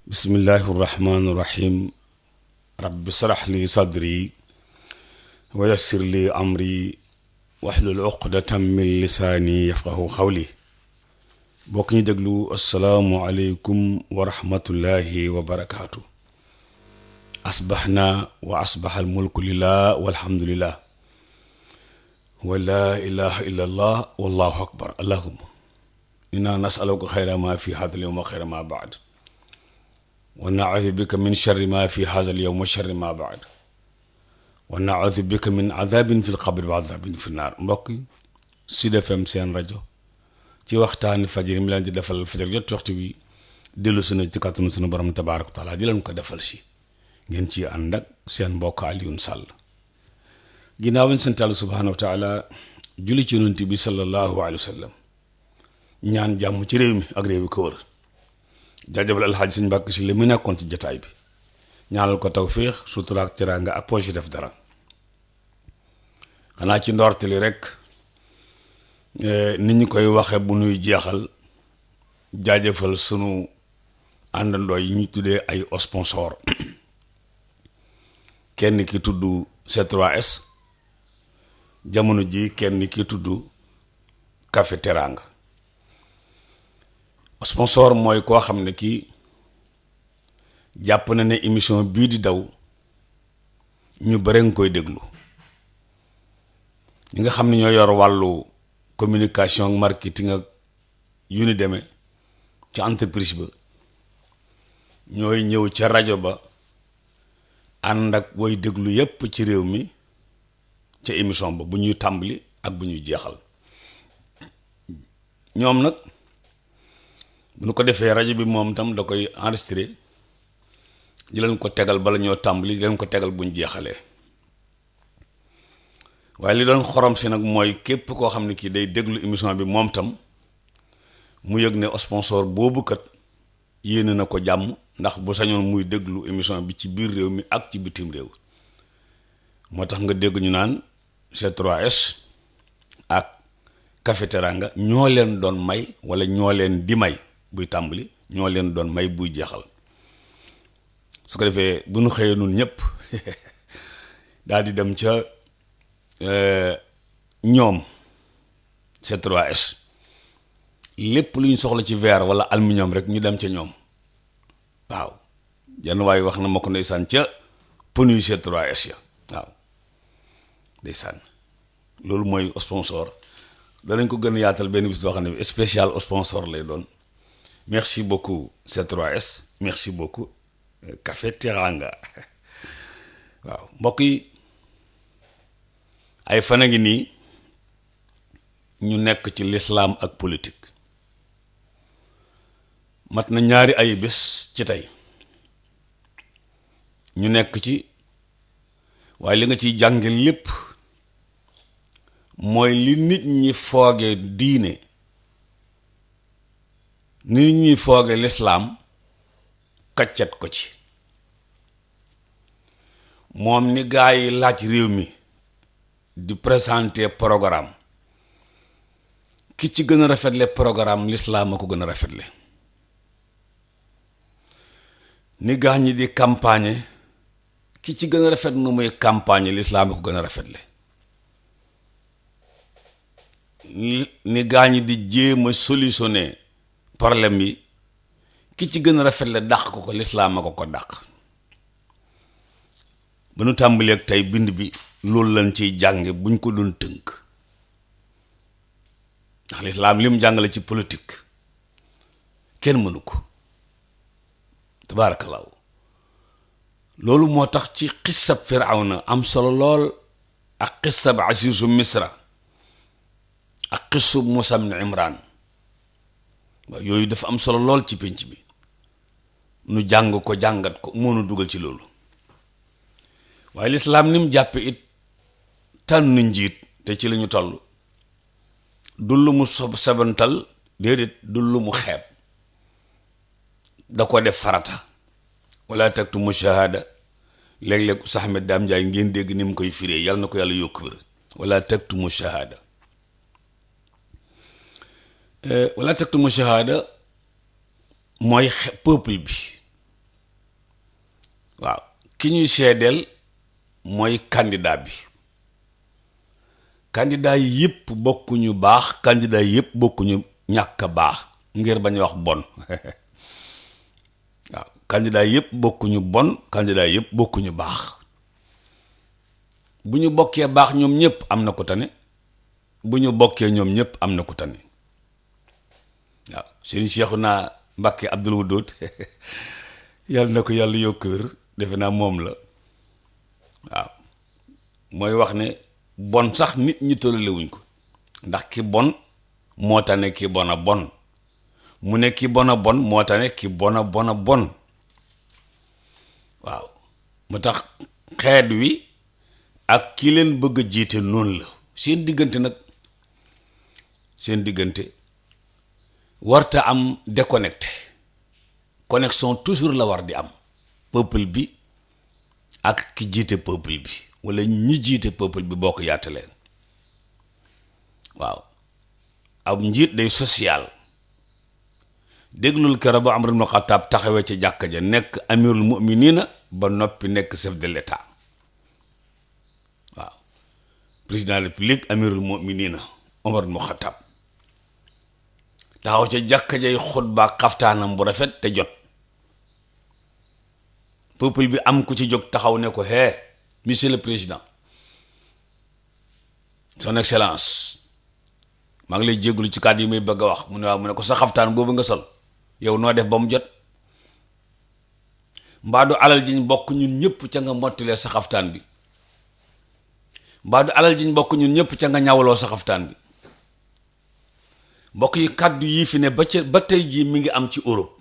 bismillahi irrahmani irrahim rabbi srah li sadri wa yassir li amri wahlul uqdatan min lisaani yafqahu xawli bokk ñu déglu assalaamu aleykum wa rahmatullahi wa barakaatu asbaxna wa asbaxa almulku lillah walhamdulillah wa la ilaha illa allah wallahu akbar allahumma inna nasaluka xayra ma fi hada alyawm wa xayra ma baad wa naudu bika min sharri ma fi hada alyawm wa sharri ma baad wa naudu bika min adabin fi lqabri wa adabin fi naar. mbokk Sud FM seen rajo ci waxtaani fajar mi leen di defal fajar jot waxtu wi dellu sunu ci kàttanu sunu borom tabaaraka wa taala di leen ko defal si ngeen ci ànd ak seen mbokk Alioune Sall. ginnaaw ñu sant Yàlla subhaanahu wa taala julli ci Yonent bi sallallahu alayhi wa sallam ñaan jàmm ci réew mi ak réew yi ko wër jaajëfal alxaaji sëñ Mbàkke si li mu nekkoon ci jataay bi ñaanal ko tawfiix sutura ak teraanga ak poche def dara. xanaa ci ndoorteli rek ni ñu koy waxe bu nuy jeexal jaajëfal sunu àndandoo yi ñu tuddee ay sponsor kenn ki tudd C3S jamono ji kenn ki tudd Café Teranga. sponsor mooy koo xam ne kii jàpp na ne émission bii di daw ñu bare nga koy déglu ñi nga xam ne ñoo yor wàllu communication ak marketing ak yu ni demee ca entreprise ba ñooy ñëw ca rajo ba ànd ak way déglu yépp ci réew mi ca émission ba bu ñuy tàmbali ak bu ñuy jeexal. ñoom nag bu ñu ko defee rajo bi moom tam da koy enregistré di leen ko tegal bala ñoo tàmbali di leen ko tegal buñ jeexalee. waaye li doon xorom si nag mooy képp koo xam ne kii day déglu émission bi moom tam mu yëg ne sponsor boobu kat yéene na ko jàmm ndax bu sañoon muy déglu émission bi ci biir réew mi ak ci bitim réew. moo tax nga dégg ñu naan C3S ak Café Teranga ñoo leen doon may wala ñoo leen di may buy tàmbali ñoo leen doon may buy jeexal. su ko defee bu nu xëyee nun ñëpp daal di dem ca ñoom C3S lépp lu ñu soxla ci verre wala aluminium rek ñu dem ca ñoom. waaw jenn waaye wax na ma ko ndeysaan ca pneu C3S ya waaw ndeysaan loolu mooy sponsor. danañ ko gën a yaatal benn bis boo xam ne spécial sponsor lay doon. merci beaucoup C3S merci beaucoup Café Teranga. waaw mbokk yi ay fan a ngi nii ñu nekk ci lislaam ak politique mat na ñaari ay bés ci tey ñu nekk ci waaye li nga ciy jànge lépp mooy li nit ñi fooge diine nit ñi fooge lislaam kaccat ko ci. moom ni gaa yi laaj réew mi di présenter programme ki ci gën a rafetle programme lislaam a ko gën a rafetle. ni gaa ñi di campagne ki ci gën a rafet nu muy campagne lislaam a ko gën a rafetle. ni gaa ñi di jéem a solutionner problème yi ki ci gën a rafetle dàq ko lislaam a ko dàq. ba nu tàmbali ak tey bind bi loolu lañ ciy jànge buñ ko doon tënk ndax lislaam lim jàngale ci politique kenn mënu ko tabaarakallaahu. loolu moo tax ci xissab Firawna am solo lool ak xissab Asiisu Misra ak xissu Muusaa ibn Imraan waaw yooyu dafa am solo lool ci pénc bi nu jàng ko jàngat ko moo nu dugal ci loolu. waaye lislaam ni mu jàppe it tànn njiit te ci la ñu toll du lu mu sabantal déedéet du lu mu xeeb da ko def farata. wala taktumu shahaada léeg-léeg Sax Ahmed Daam Njaay ngeen dégg ni mu koy firee yàlla na ko yàlla yokk wér. wala taktumu shahaada wala taktumu shahaada mooy peuple bi waaw ki ñuy seedeel mooy candidat bi. candidat yi yëpp bokkuñu baax, candidat yi yëpp bokkuñu ñàkk a baax ngir bañ wax bon waaw candidat yëpp bokkuñu bon, candidat yëpp bokkuñu baax. bu ñu bokkee baax ñoom ñëpp am na ko tane, bu ñu bokkee ñoom ñëpp am na ko tane waaw. Sëriñ Seexuna Mbàkke Abdul Wadood yàlla na ko yàlla yokk wér, defe naa moom la waaw, mooy wax ne bon sax nit ñi tollalewuñ ko, ndax ki bon moo tane ki bon a bon, mu ne ki bon a bon moo tane ki bon a bon a bon waaw. mu tax xeet wi ak ki leen bëgg a jiite noonu la seen diggante nag, seen diggante warta am déconnecté, connexion toujours la war di am, peuple bi ak ki jiite peuple bi walla ñi jiite peuple bi boo ko yaataleen waaw. ab njiit day social. déglul keroog ba Umar ibn Khattab taxawee ca jàkka ja nekk amirul mu'minina ba noppi nekk chef de l'état waaw. président de la république amirul mu'minina Umar ibn Khattab taxaw ca jàkka jay xutba xaftaanam bu rafet te jot. peuple bi am ku ci jóg taxaw ne ko hé monsieur le président, son excellence, maa ngi lay jégalu ci kàddu yi may bëgg a wax. mu ne waaw, mu ne ko sa xaftaan boobu nga sol yow noo def ba mu jot? mbaa du alal jiñ bokk ñun ñëpp ca nga mottilee sa xaftaan bi? mbaa du alal jiñ bokk ñun ñëpp ca nga ñawloo sa xaftaan bi? mbokk yi kàddu yii fi ne ba tey jii mi ngi am ci Europe,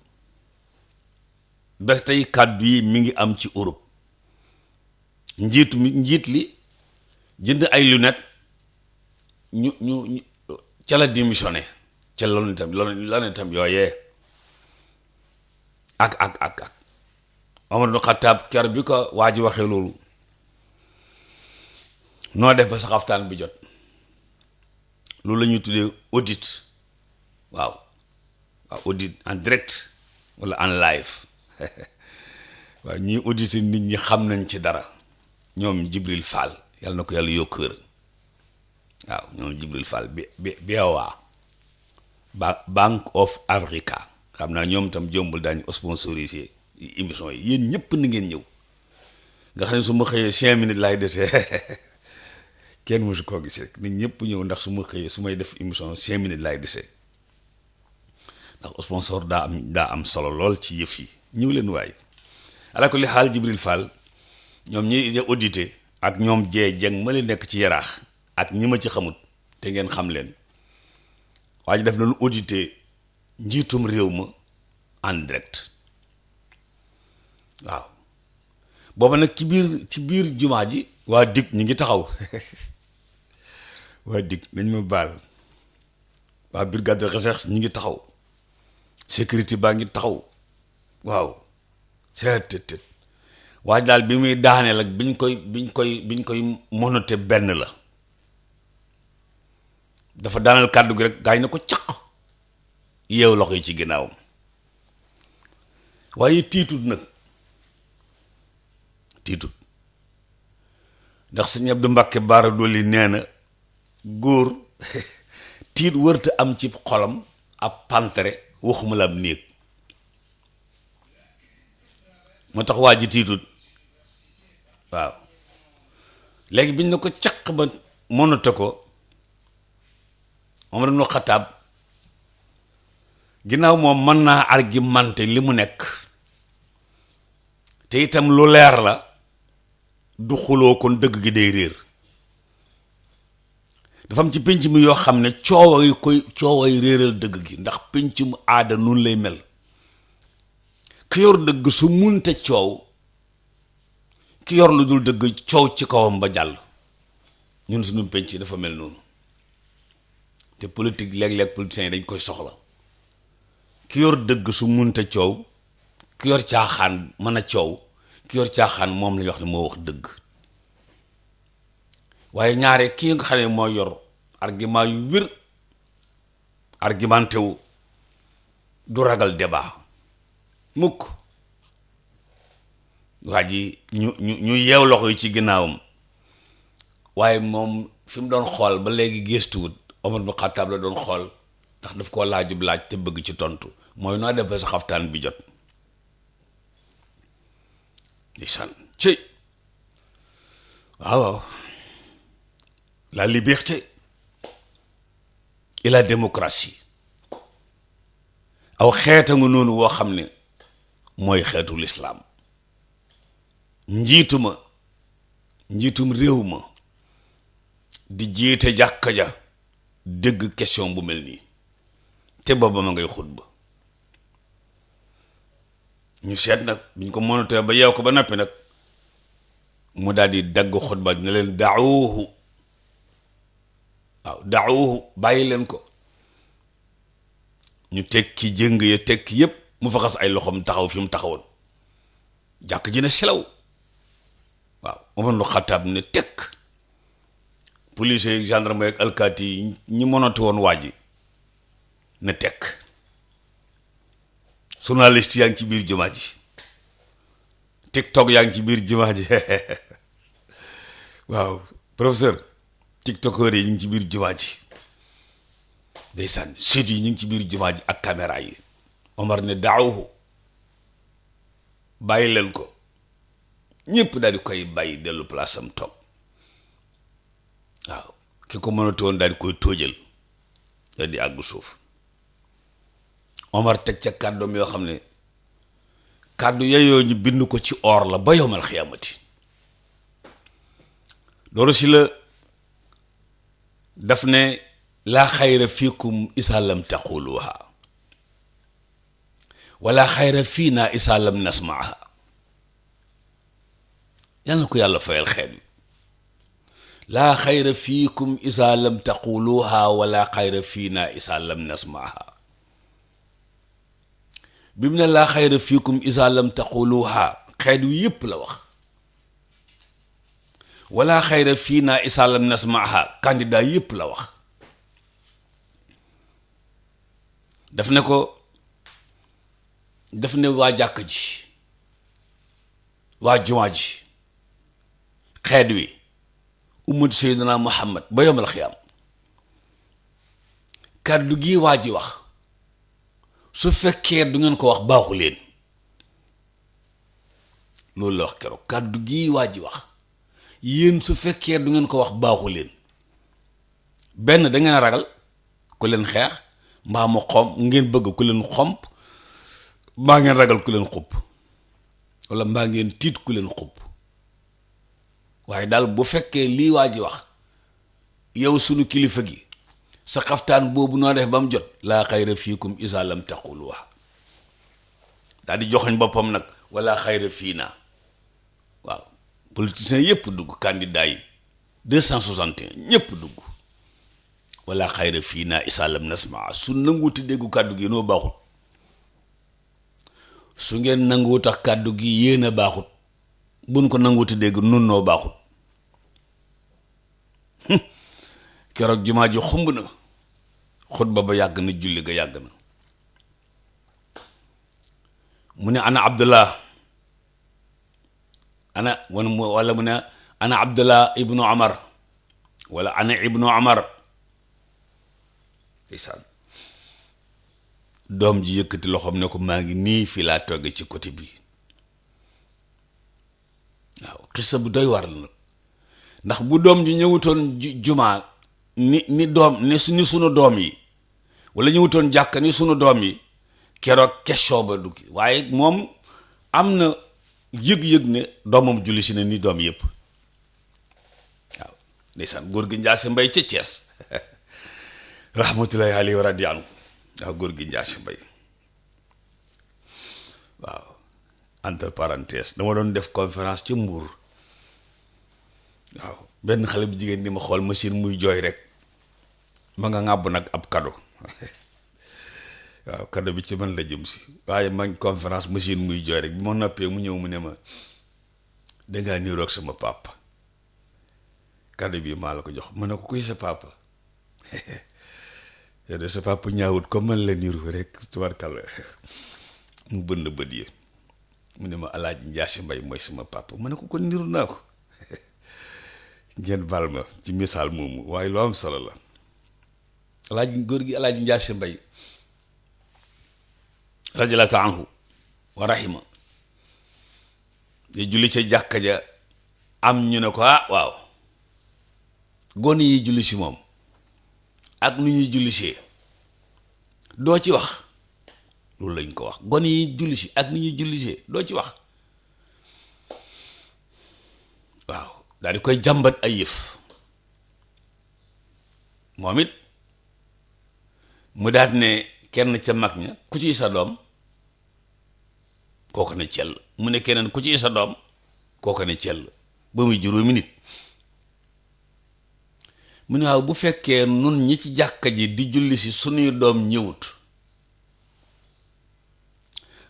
ba tey kàddu yi mi ngi am ci Europe. njiit li jënd ay lunettes ñu ca la démissionné ca loolu itam yooyee ak Omar ibn Khattab ker bi ko waa ji waxee loolu, noo def ba sa xaftaan bi jot? loolu la ñuy tuddee audit. waaw audit en direct walla en live waaw ñuy auditer nit ñi xam nañ ci dara. ñoom Jibril Fall yàlla na ko yàlla yokk wér waaw, ñoom Jibril Fall BOA Bank of Africa, xam naa ñoom itam jombul daañu sponsorisé émission yi. yéen ñëpp na ngeen ñëw, nga xam ne su ma xëyee 5 minutes laay desee kenn mosu koo gis rek nit ñëpp ñëw, ndax su ma xëyee su may def émission 5 minutes laay desee, ndax sponsor daa am solo lool ci yëf yi. ñëw leen waaye ala ko li xaal Jibril Fall ñoom ñi audité ak ñoom jeng ma leen nekk ci yaraax ak ñi ma ci xamut te ngeen xam leen, waa ji def nañu audité njiitum réew ma en direct waaw. booba nag ci biir jumaa ji waa dig ñi ngi taxaw waa dig nañ ma baal, waa brigade de recherche ñi ngi taxaw, sécurité baa ngi taxaw waaw. seet waaye daal bi muy daaneel ak biñ koy monote benn la. dafa daaneel kàddu gi rek gaañ na ko caq yeew loxo yi ci ginnaawam, waaye tiitut nag, tiitut, ndax sëñ Abdu Mbàkke Baara Dolli nee na góor tiit wërta am ci xolam ab pantere waxuma la am néeg. moo tax waa ji tiitut waaw. léegi biñ na ko caq ba monote ko, Omar ibn Khattab ginnaaw moom mën naa argumenté li mu nekk te itam lu leer la, du xuloo, kon dëgg gi day réer. dafa am ci pénc mi yoo xam ne cooway réeral dëgg gi, ndax pénc mu aada nun lay mel. ki yor dëgg su munte coow, ki yor lu dul dëgg coow ci kawam ba jàll. ñun suñu pénc dafa mel noonu, te politique léeg-léeg politiciens yi dañ koy soxla. ki yor dëgg su munte coow, ki yor caaxaan mën a coow, ki yor caaxaan moom lañuy wax ne moo wax dëgg. waaye ñaare kii nga xam ne moo yor argument yu wér, argumenté wu, du ragal débat mukk. waa ji ñu yeew loxo yi ci ginnaawam, waaye moom fi mu doon xool ba léegi gëstuwut. Omar bu Xattaab la doon xool ndax daf koo laajub laaj te bëgg ci tontu, mooy noo def ba sa xaftaan bi jot. ndeysaan ci waaw la liberté et la démocratie aw xeeta nga noonu woo xam ne mooy xeetu lislaam. njiitum réew ma di jiite jàkka ja dégg question bu mel nii te booba ma ngay xutba. ñu seet nag biñ ko monotee ba yeew ko ba noppi nag mu daal di dagg xutba ne leen daawuhu, waaw daawuhu, bàyyi leen ko. ñu tekki jëng ya tekki yépp mu faxas ay loxoom taxaw fi mu taxawoon. jàkk ji ne selaw. waaw Omar ibn Khattab ne tekk. police yi gendarme ak alkaati yi ñi monote woon waa ji ne tekk. journaliste yaa ngi ci biir jumaa ji, TikTok yaa ngi ci biir jumaa ji waaw professeur tiktokeur yi ñu ngi ci biir jumaa ji, ndeysaan site yi ñu ngi ci biir jumaa ji ak caméra yi. Omar ne daawuhu, bàyyi leen ko. ñëpp daal di koy bàyyi dellu place am toog. waaw ki ko mën a toon daal di koy tóojal daal di àgg suuf. Omar teg ca kàddoom yoo xam ne kàddu yayoo ñu bind ko ci or la ba yowmal xiyaamati. loolu si la daf ne laa xayra fiikum isaa lam taquluha wala xayra fiina isaa lam nasmaaha. yal na ko yàlla fayal xeet wi. laa xayra fiikum isaa lam taquluha wala xayra fiina isaa lam nasmaaha. bi mu ne laa xayra fiikum isaa lam taquluha xeet wi yépp la wax. wala xayra fiina isaa lam nasmaaha candidat yépp la wax. daf ne waa jàkk ji, waa jumaa ji, xeet wi, ummatu seydina Muhammad ba yawmal xiyaam. kàddu gi waa ji wax su fekkee du ngeen ko wax baaxu leen. loolu la wax keroog, kàddu gi waa ji wax yéen su fekkee du ngeen ko wax baaxu leen. benn da ngeen a ragal ku leen xeex, mbaa mu xomp ngeen bëgg ku leen xomp, mbaa ngeen ragal ku leen xupp, walla mbaa ngeen tiit ku leen xupp. waaye daal bu fekkee lii waa ji wax yow sunu kilifa gi sa xaftaan boobu noo def ba mu jot, laa xayra fiikum isaa lam taquluha. daal di joxoñ boppam nag wala xayra fiina. waaw politiciens yépp dugg, candidat yi 261 ñépp dugg. wala xayra fiina isaa lam nasmaa. su nanguwuti déggu kàddu gi noo baaxut. su ngeen nanguwu tax kàddu gi yéen a baaxut, buñ ko nanguwuti dégg nun noo baaxut. keroog jumaa ji xumb na, xutba ba yàgg na, julli ga yàgg na. mu ne ana abdullah, wala mu ne ana abdullah ibnu omar, wala ana ibnu omar. isaan doom ji yëkkati loxoom ne ko maa ngi nii fii laa togge ci côté bi. waaw xissa bu doy war la, ndax bu doom ji ñëwutoon jumaa ni doom ni sunu doom yi, wala ñëwutoon jàkka ni sunu doom yi, keroog question ba duggi. waaye moom am na yëg-yëg ne doomam julli si ne ni doom yëpp. waaw ndeysaan góor gi Njaase Mbay ca Cees rahmatullahi alayhi wa radi anhu. waaw góor gi Njaase Mbay. waaw entre parenthèse dama doon def conférence ci Mbuur. waaw benn xale bu jigéen di ma xool machine muy jooy rek, ma nga ŋàbb nag ab cadeau. waaw cadeau bi ci man la jëm si, waaye mañ conférence machine muy jooy rek. bi ma noppee mu ñëw mu ne ma dangaa niroog sama papa. cadeau bi maa la ko jox. ma ne ko kuy sa papa? yow de sa papa ñaawut comme man la niru rek tubarkalla. mu bënn bët yi. mu ne ma Alaaji Njaase Mbay mooy sama papa ma ne ko kon niru naa ko ngeen baal ma ci misaal moomu waaye lu am solo la. góor gi Alaaji Njaase Mbay radiyallaahu anhu wa rahima di julli ca jàkka ja am ñu ne ko waaw gone yi julli si moom ak nu ñuy julli see doo ci wax. loolu lañ ko wax gone yi julli si ak ni ñuy julli see doo ci wax. waaw daal di koy jàmbat ay yëf moom it mu daal ne kenn ca mag ña ku ciy sa doom kooku ne cell mu ne keneen ku ciy sa doom kooku ne cell ba muy juróomi nit mu ne waaw bu fekkee nun ñi ci jàkka ji di julli si sunuy doom ñëwut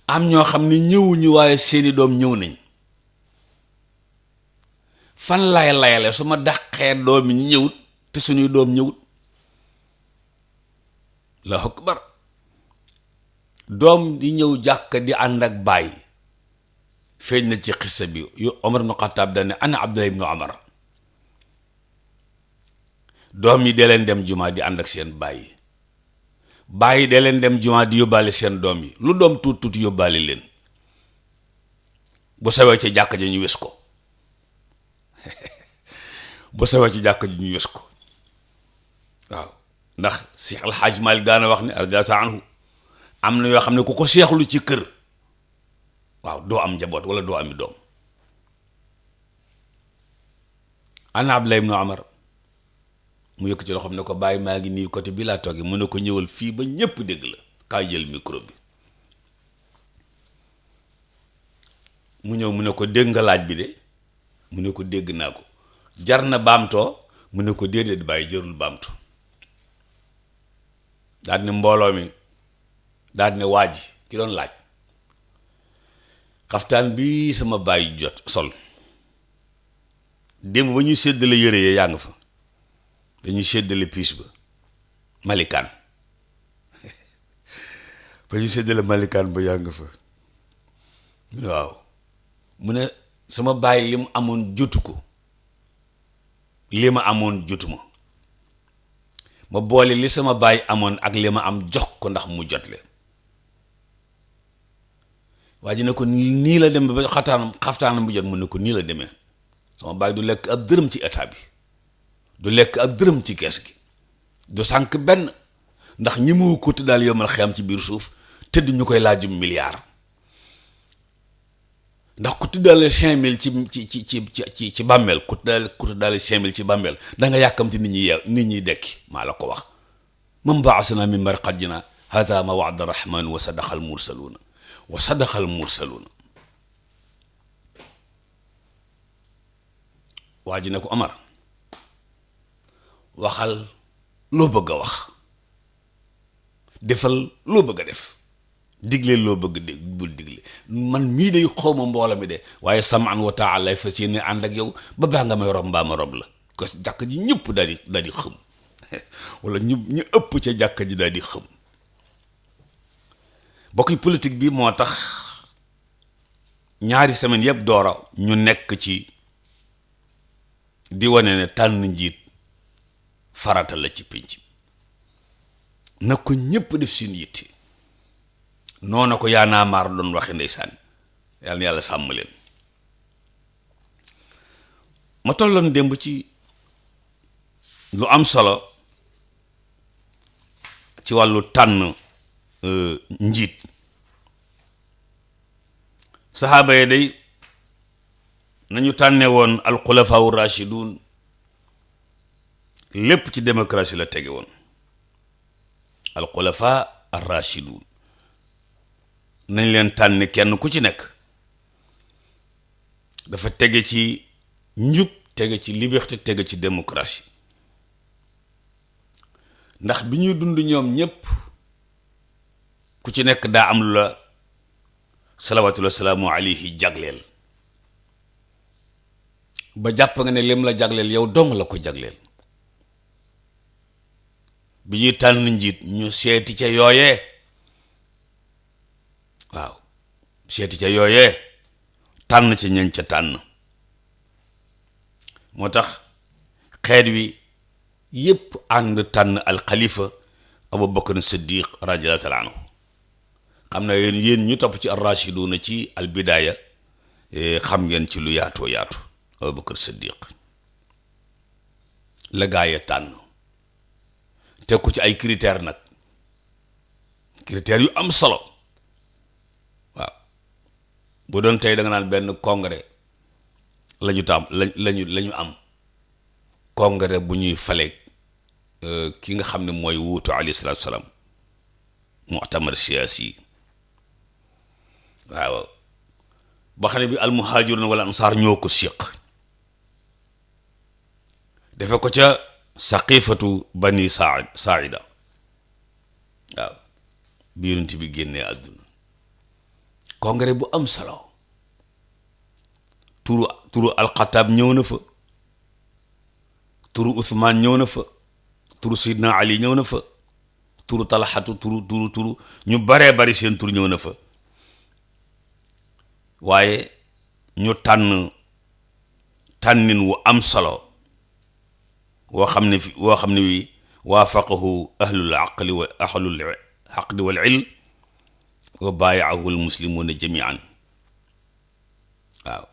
am ñoo xam ne ñëwuñu waaye seeni doom ñëw nañ fan laay layale su ma dàqee doom yi ñëwut te suñuy doom ñëwut. Allahu akbar. doom di ñëw jàkka di ànd ak baay feeñ na ci xissa bi yu Omar ibn Khattab dane ana Abdullah ibn Omar doom yi dee leen dem jumaa di ànd ak seen baay yi dee leen dem jumaa di yóbbaale seen doom yi lu doom tuut tuuti yóbbaale leen bu sawee ci jàkka ji ñu wis ko bu sawee ci jàkka ji ñu wis ko waaw ndax Seex Alxaaj Maalik daana wax ne radiyallaahu anhu am na yoo xam ne ku ko seexlu ci kër waaw doo am njaboot wala doo ami doom. ana Abdullah ibn Umar mu yëkk ci loo xam ne ko bàyyi maa ngi nii côté bi laa toogee mu ne ko ñëwal fii ba ñépp dégg la kaay jël micro bi mu ñëw mu ne ko dégg nga laaj bi de mu ne ko dégg naa ko jar na baamtoo mu ne ko déedéet bàyyi jërul baamtu daal ne mbooloo mi daal ne waaj ki doon laaj xaftaan bi sama baay jot sol démb ba ñuy séddale yére ya yaa nga fa dañuy séddale piis ba malikaan ba ñuy séddale malikaan ba yaa nga fa mu ne waaw mu ne sama baay li mu amoon jotu ko li ma amoon jotuma ma boole li sama baay amoon ak li ma am jox ko ndax mu jotle waa ji ne ko nii la demee ba xaftaanam bu jot mu ne ko nii la demee sama baay du lekk ab dërëm ci état bi du lekk ab dërëm ci kees gi du sànk benn ndax ñi mu ko daal yomal xiyam ci biir suuf tëdd ñu koy laajum milliard ndax ku tuddaale 5000 ci bàmmeel ku tuddaale 5000 ci bàmmeel da nga yàkkamti nit ñi dekki maa la ko wax man ba'asana min marqadina hada ma wa'ada rahman wa sadaqa al mursaluuna waa ji ne ko Omar waxal loo bëgg a wax defal loo bëgg a def digle loo bëgg dégg bul digle man mii day xawma mbooloo mi de waaye samaan wa taala lay fas yéene ànd ak yow ba baa nga may rob mbaa ma rob la ko jàkk ji ñëpp daal di xëm wala ñu ëpp ca jàkk ji daal di xëm bokki politique bi moo tax ñaari semaine yëpp doora ñu nekk ci di wane ne tànn njiit farata la ci pénc na ko ñëpp def seen yitte noona ko yaa naa maar doon waxe ndeysaan yàlla na yàlla sàmm leen ma tolloon démb ci lu am solo ci wàllu tànn njiit saxaaba yi day nañu tànne woon alxulafaawu rashidun lépp ci démocratie la tege woon alxulafaa ar rashidun nañ leen tànn kenn ku ci nekk dafa tege ci njub tege ci liberté tege ci démocratie ndax bi ñuy dund ñoom ñépp ku ci nekk daa am lu la salawaatullahi wa salaamu alayhi jagleel ba jàpp nga ne lim la jagleel yow dong la ko jagleel bi ñuy tànn njiit ñu seeti ca yooyee waaw seeti ca yooyee tànn ci ñañ ca tànn. moo tax xeet wi yépp ànd tànn alxalifa Abu Bakr Siddiq radiyallahu taala anhu. xam na yéen ñu topp ci ar-rashiduna ci albidaaya xam ngeen ci lu yaatoo yaatu. Abu Bakr Siddiq la gaaya tànn teg ko ci ay critères nag, critères yu am solo. waaw bu doon tey da nga naan benn congrès lañu am congrès bu ñuy fale ki nga xam ne mooy wuutu alayhi salaatu salaam, mu'tamar siyaasi. waaw ba xam ne bi almuhaajiruna wala ansaar ñoo ko séq defe ko ca saqifatu bani saaida. waaw bi yonent bi génnee àdduna, congrès bu am solo. turu alxataab ñëw na fa, turu Uthman ñëw na fa, turu Sidna Ali ñëw na fa, turu Talxatu turu ñu baree bari seen tur ñëw na fa. waaye ñu tànnin wu am solo woo xam ne wi waafaqahu ahlul aqdi wal ilm wa baayaahu al muslimuuna jamian. waaw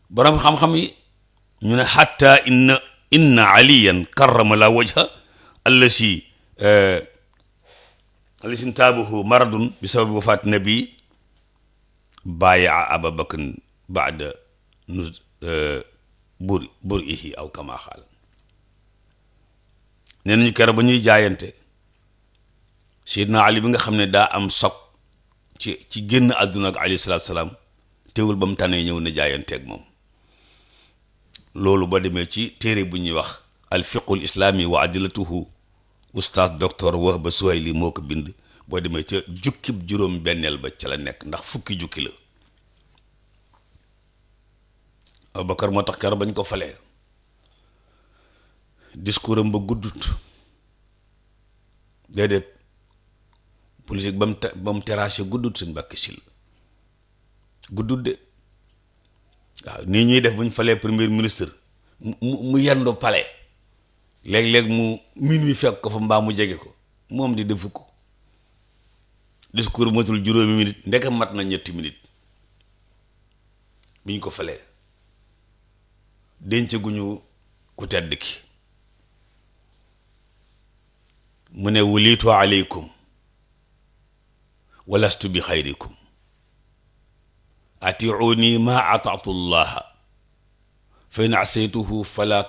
borom xam-xam yi ñu ne xatta inna aliyan karrama la wajha allasi intaabahu maradun bi sababi wafaat nabi baayaa aba bakr baada burihi aw kama xaal. nee nañu keroog ba ñuy jaayante Seydina Ali bi nga xam ne daa am soog ci génn àdduna ak alayhi salaatu salaam, teewul ba mu tànnee ñëw na jaayanteeg moom. loolu ba demee ci téere bu ñuy wax al fiqhul islaami wa adilatuhu, oustaz docteur Wahba Suhayli moo ko bind. boo demee ca jukkib juróom benneel ba ca la nekk, ndax fukki jukki la. Abubakar moo tax keroog bañ ko falee discours am ba guddut déedéet, politique ba mu terrassé guddut sëñ Mbàkke Sylla guddut de. waaw nii ñuy def bu ñu falee premier ministre mu yendu palais, léeg-léeg mu minuit fekk ko fa mbaa mu jege ko, moom di defu ko. discours matul juróomi minute, ndeke mat na 3 minutes biñ ko falee. dencaguñu ku tedd ki, mu ne wulitu aleykum walastu bi xayrikum atiuni ma ataatu llaha fa in asaytuhu fala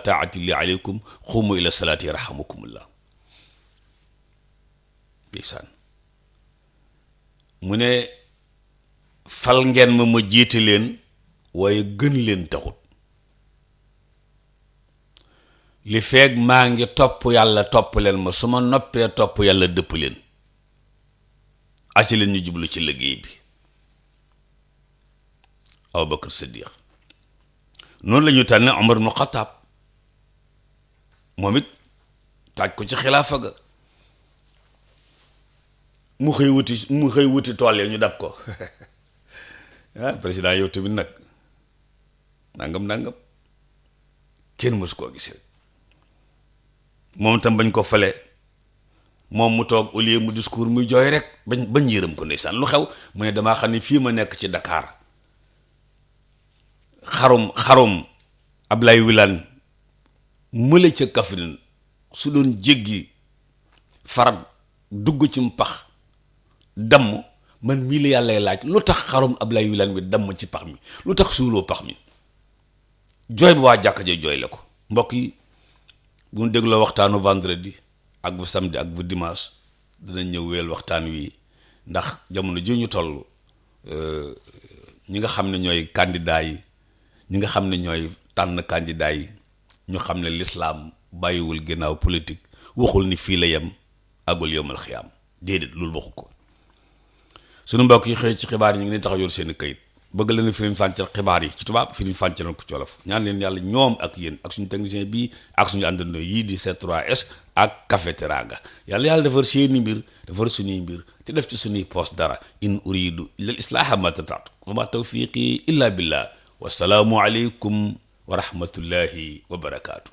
taati li aleykum xumu ila salaati yarhamukumullah. ndeysaan mu ne fal ngeen ma jiite leen, waaye gën leen taxut. li feeg maa ngi topp yàlla topp leen ma, su ma noppee topp yàlla dëpp leen. acci leen ñu jublu ci liggéey bi. Abu Bakr Siddiq noonu la ñu tànne Umar ibn Xattaab, moom it taaj ko ci xilaafa ga. mu xëy wuti tool ya ñu dab ko. président yow tamit nag nangam kenn mësu koo gisee. moom tam bañ ko fale, moom mu toog au lieu mu discours muy jooy rek bañ yërëm ko. ndeysaan lu xew mu ne damaa xam ne fii ma nekk ci Dakar xarum Ablaye Wilane mële ca Kaffrine su doon jéggi farat dugg ci mpax damm, man mii la yàllay laaj lu tax xarum Ablaye Wilane bi damm ci pax mi, lu tax suuloo pax mi. jooy bi waa jàkka ja jooy la ko. mbokk yi bu ñu dégloo waxtaanu vendredi ak bu samedi ak bu dimanche dinañ ñëw weel waxtaan wi, ndax jamono ji ñu toll ñi nga xam ne ñooy candidat yi, ñi nga xam ne ñooy tànn candidat yi, ñu xam ne lislaam bàyyiwul ginnaaw politique. waxul ni fii la yem agul yowmal xiyaam, déedéet loolu waxu ko. sunu mbokk yi xëy ci xibaar yi ñu ngi leen tax a yor seen kayit bëgg leen firiñ fàncal xibaar yi ci tubaab firiñ fàncal ko ci wolof ñaan leen yàlla ñoom ak yéen ak suñu technicien bii ak suñu àndandoo yii di C3S ak Café Teranga yàlla defar seeni mbir defar suñuy mbir te def ci suñuy poos dara in uridu illa al islaaha ma tataatu wa ma tawfiqi illa billah wassalaamu aleykum wa rahmatullahi wa barakaatu